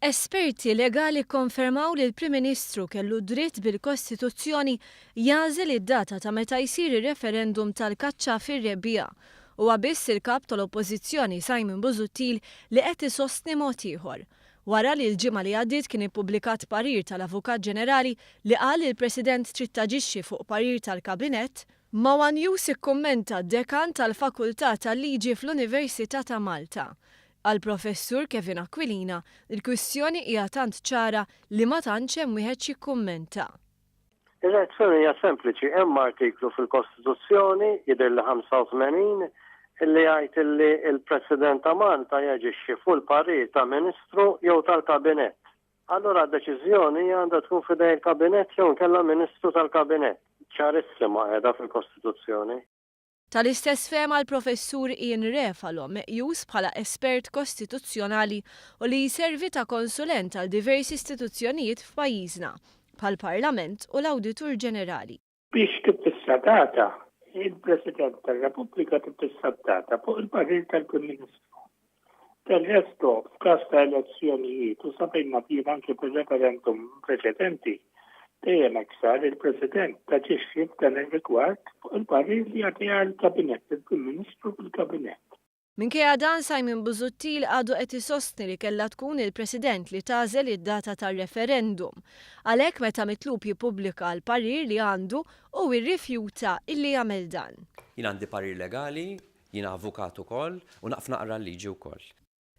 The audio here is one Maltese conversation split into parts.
Esperti legali kkonfermaw li l-Prim Ministru kellu d-dritt bil-Kostituzzjoni jagħżel id-data ta' meta jsir ir-referendum tal-kaċċa fir-rebbiegħa. Huwa biss il-Kap tal-Oppożizzjoni Simon Busuttil li qed isostni mod ieħor. Wara li l-ġimgħa li għaddiet kien ippubblikat parir tal-Avukat Ġenerali li qal li l-President trid taġixxi fuq parir tal-Kabinett, ma' one News ikkummenta d-Dekan tal-Fakultà tal-Liġi fl-Università ta' Malta. Għall-Professur Kevin Aquilina, il-kwistjoni hija tant ċara li ma tantx hemm wieħed x'jikkummenta. Ir-reazzjoni hija sempliċi, hemm artiklu fil-Kostituzzjoni, jidhirli 85, illi jgħid illi l-President ta' Malta jaġixxi fuq il-parir ta' Ministru jew tal-Kabinett. Allura d-deċiżjoni għandha tkun f'idejn il-Kabinett jew inkella Ministru tal-Kabinett. Ċarissima qiegħda fil-Kostituzzjoni. Tal-istess fehma l-Professur Ian Refalo, meqjus bħala espert kostituzzjonali u li jservi ta' konsulent għal diversi istituzzjonijiet f'pajjiżna, bħall-Parlament u l-Awditur Ġenerali. Biex tiffissa data, il-President tar-Repubblika tiffissa d-data fuq il-parir tal-Prim Ministru. Del resto, f'każ ta' elezzjonijiet u sa fejn naf jien anki fir-referendum preċedenti, dejjem hekk sar, il-President taġixxi f'dan ir-rigward fuq il-parir li jagħtiha l-Kabinett, il-Prim Ministru fil-Kabinett. Minkejja dan, Simon Busuttil għadu qed isostni li kellha tkun il-President li tagħżel id-data tar-referendum. Għalhekk meta mitlub jippubblika l-parir li għandu, hu irrifjuta illi jagħmel dan. Jien għandi parir legali, Jiena avukat ukoll u naf naqra l-liġi wkoll.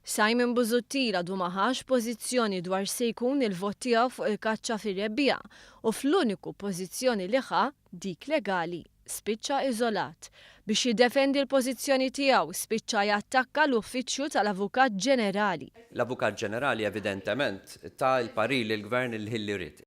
Simon Busuttil għadu ma ħax pożizzjoni dwar x'se jkun il-vot tiegħu fuq il-kaċċa fir-rebbiegħa u fl-uniku pożizzjoni li ħa, dik legali, spiċċa iżolat. Biex jiddefendi l-pożizzjoni tiegħu spiċċa jattakka l-Uffiċċju tal-Avukat Ġenerali. L-Avukat Ġenerali evidentement ta l-parir lill-Gvern il-ħin li ried.